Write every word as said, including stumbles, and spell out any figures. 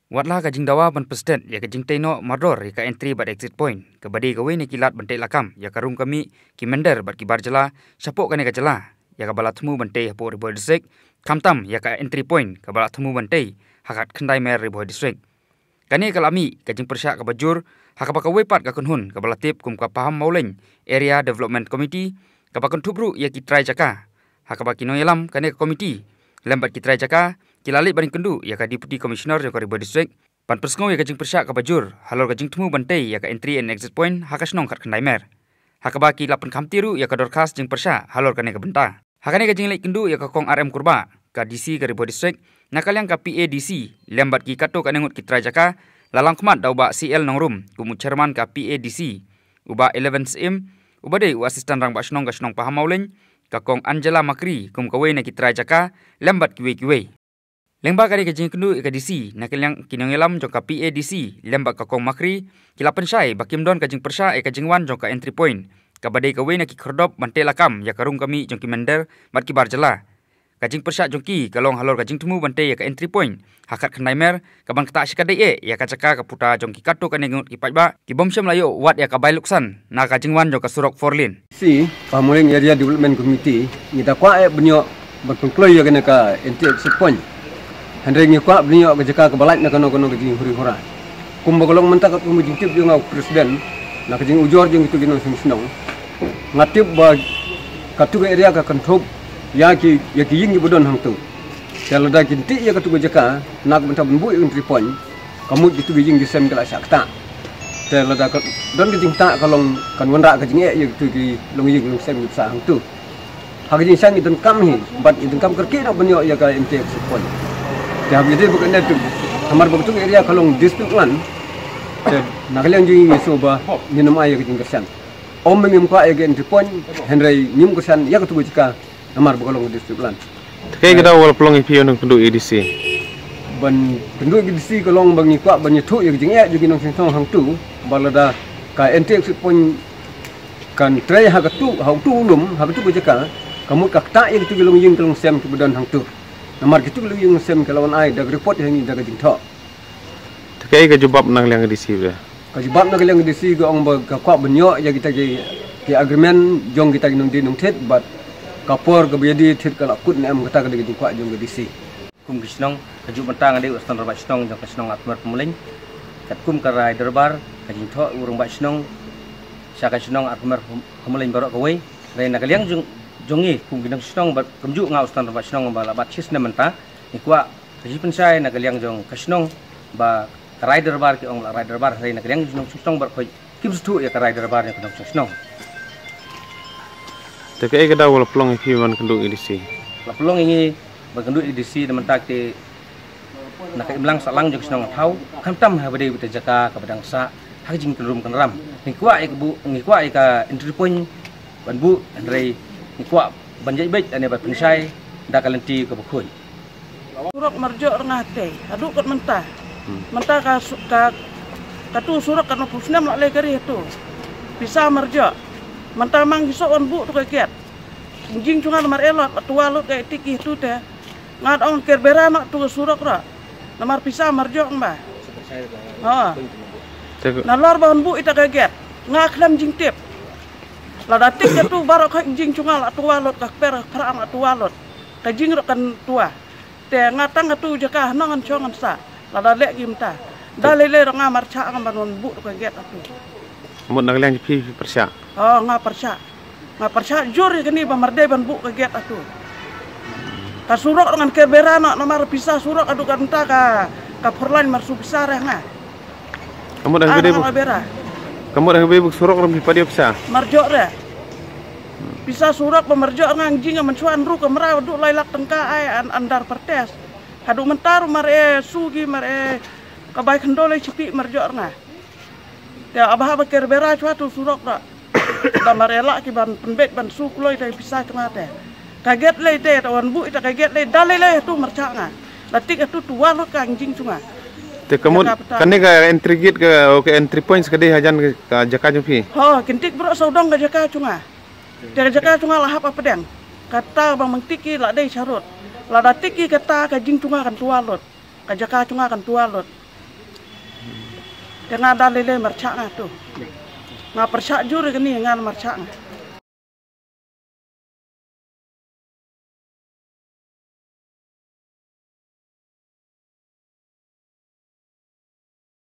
Watla ka jingdawa ban pynstet ïa ka jingtei noh mardor ïa ka entry bad exit point, kaba dei kawei na ki lad ban tei lakam ïa ka rung ka mih ki mynder bad ki bar jylla shapoh kane ka jylla, ïa kaba la thmu ban tei hapoh Ri Bhoi District, khamtam ïa ka entry point kaba la thmu ban tei ha Khatkhyndai Mer Ri Bhoi District. Kane ka la mih ka jingpyrshah kaba jur ha kaba kawei pat ka kynhun kaba la tip kum ka Paham Mawlein Area Development Committee, kaba kynthup ruh ïa ki trai jaka, ha kaba ki nongïalam kane ka komiti lem bad ki trai jaka ki la leit ban ïakynduh ïa ka Deputy Commissioner jong ka Ri Bhoi District ban pynsngew ïa ka jingpyrshah kaba jur halor ka jingthmu ban tei ïa ka entry and exit point ha ka shnong Khatkhyndai Mer, ha kaba ki la pynkhamti ruh ïa ka dorkhas jingpyrshah halor kane ka bynta. Ha kane ka jingleit kynduh ïa ka Kong R M Kurbah, ka D C ka Ri Bhoi District, na ka liang ka P A D C lem bad ki katto katne ngut ki trai jaka, la lam khmat da u Bah C L Nongrum kum u Chairman ka P A D C, u Bah Eleven Syiem, uba dei u Assistant Rangbah Shnong ka shnong Paham Mawlein, ka Kong Angela Makri kum kawei na ki trai jaka, lem bad kiwei kiwei. Lyngba kane ka jingkynduh ïa ka D C, na ka liang ki nongïalam jong ka P A D C lem bad ka Kong Makri ki la pynshai ba kim don ka jingpyrshah ïa ka jingwan jong ka entry point, kaba dei kawei na ki khyrdop ban tei lakam ïa ka rung ka mih jong ki mynder bad ki bar jylla. Ka jingpyrshah jong ki ka long halor ka jingthmu ban tei ïa ka entry point ha Khatkhyndai Mer, kaban ktah shikatdei eh ïa ka jaka ka puta jong ki katto katne ngut ki paidbah ki bym shym la ïoh wat ïa ka bai lutksan na ka jingwan jong ka surok four lane. C, Paham Mawlein Area Development Committee, ngi da kwah eh ban ïoh ban pynkloi ïa kane ka entry exit point. Hynrei ngi kwah ban ïoh ka jaka kaba lait na kano kano ka jinghuri hura. Kumba ka long mynta katkum ka jingtip jong nga u President, na ka jingujor jong kitu ki nongshong shnong, nga tip ba katu ka area ka kynthup ïa ki, ïa ki ïing kiba don hangtu. Te lada kin tih ïa katu ka jaka na ka bynta ban buh ïa ka entry point, ka mut kitu ki ïing ki sem ki la shah ktah. Te lada ka don ka jingktah ka long kan wanrah ka jingeh ïa kitu ki longïing longsem kiba sah hangtu. Ha ka jingshang ngi donkam hi, bad ngi donkam kyrkieh noh ban ïoh ïa ka entry exit point. Te haba ïadei bad kane tu, namar ba katu ka area ka long dispute land, te na ka liang jong ngi ngi sngew ba ngin ym ai ïa ka jingkyrshan. Ym ba ngim kwah ïa ka entry point, hynrei ngim kyrshan ïa katu ka jaka namar ba ka long ka dispute land. Te kaei ka daw ba la pynlong ïa phi ban kynduh ïa ka D C? Ban kynduh ïa ka D C ka long ba ngi kwah ban ïathuh ïa ka jingeh jong ki nongshong shnong hangtu, ba lada ka entry exit point kan trei ha katu, ha utu u lum, ha katu ka jaka, ka mut ka ktah ïa kitu ki longïing ki longsem kiba don hangtu. Namar kitu ki longïing longsem ki la wan ai da ka report ha ngi da ka jingthoh. Te kaei ka jubab na ka liang ka D C ba? Ka jubab na ka liang ka D C ka ong ba ka kwah ban ïoh ïa kita ki, ki agreement jong kita ki nongdie nongthied, bad ka por kaba ïadie thied ka la kut ne em, kata ka dei ka jingkwah jong ka D C. Kum ka shnong, kajuh mynta nga dei u Assistant Rangbah Shnong jong ka shnong Ardmawr Pamleng. Katkum ka rai dorbar, ka jingthoh u rangbah shnong sha ka shnong Ardmawr Pamleng baroh kawei. Hynrei na ka liang jong, jong ngi kum ki nongshong shnong bad kumjuh nga u Assistant Rangbah Shnong ba la bat shi snem mynta, ngi kwah ka jingpynshai na ka liang jong ka shnong ba ka rai dorbar ki ong ba la rai dorbar, hynrei na ka liang jong ki nongshong shnong baroh kawei kim sngewthuh ïa ka rai dorbar jong ki nongshong shnong. Te kaei ka daw ba la pynlong ïa phi ban kynduh ïa ka D C? La pynlong ïa ngi ban kynduh ïa ka D C na mynta te na ka imlang sahlang jong ka shnong Ardhaw, khamtam haba dei bad ka jaka kaba dang sah ha ka jingkynrum kynram. Ngi kwah ïa ka buh, ngi kwah ïa ka entry point ban buh, hynrei ngi kwah ban ïaid beit lane ban pynshai da ka lynti kaba khuid. Surok marjoh rnga te, haduh kat mynta. Hmm. Mynta ka su-, ka, katu surok ka nongpynsnem la lei kari hatu. Pisa marjoh. Mynta mang ki sok wan buh tu ka gate. Jing chunga namar elot, la tuwa lut ka etik ki hatu te. Nga ong ker bera na tu ka surok ra. Namar pisa marjoh ba. Ha. Te ka- Na lor ba wan buh ita ka gate. Nga khlem jingtip. Lada tik katu baroh ka jing chunga la tuwa lut, ka per phra la tuwa lut. Ka jing rok kan tuwa. Te nga tang katu jaka nong an chong an sa. Lada leh ki mynta. Da lei lei rong nga marcha nga ban wan buh ka gate atu. Mut na ka liang phi phi pyrshah? Oh, nga pyrshah. Nga pyrshah jur ïa kani ba mar dei ban buh ka gate atu. Ka surok rong ngan ker bera na, namar pisa surok adu kan ta ka, ka pyrlain mar su pisa reh nga. Ka mut haba dei buk, ka mut haba dei buk surok rong phi pat ïoh pisa? Marjoh re. Pisa surok ba marjoh nga ngi jing nga mynshwa hynru ka mraw du lai lak tyngka ai an, under protest. Haduh mynta ruh mar e su ki mar e ka bai khyndew lai chipi marjoh nga. Te haba haba ker bera chwa tu surok ra. Da mar e lah ki ban pynbeit ban su kloi te pisa chwa nga te. Ka gate lei te, ta wan buh ita ka gate lei, da lei lei tu marcha nga. La tik atu tuwa lut ka ngi jing chwa nga. Te ka mut, jaka pata. Kane ka entry gate ka, ka entry points ka dei hajan ka, ka jaka jong phi? Ho, kin tik baroh sawdong ka jaka chwa nga. Te ka jaka chwa nga la hap hapdeng. Kata ba mang tik ki la dei sharud. Lada tik ki kata ka jing chwa nga kan tuwa lut. Ka jaka chwa nga kan tuwa lut. Te nga da lele marcha nga tu. Nga percha jur kani nga marcha nga.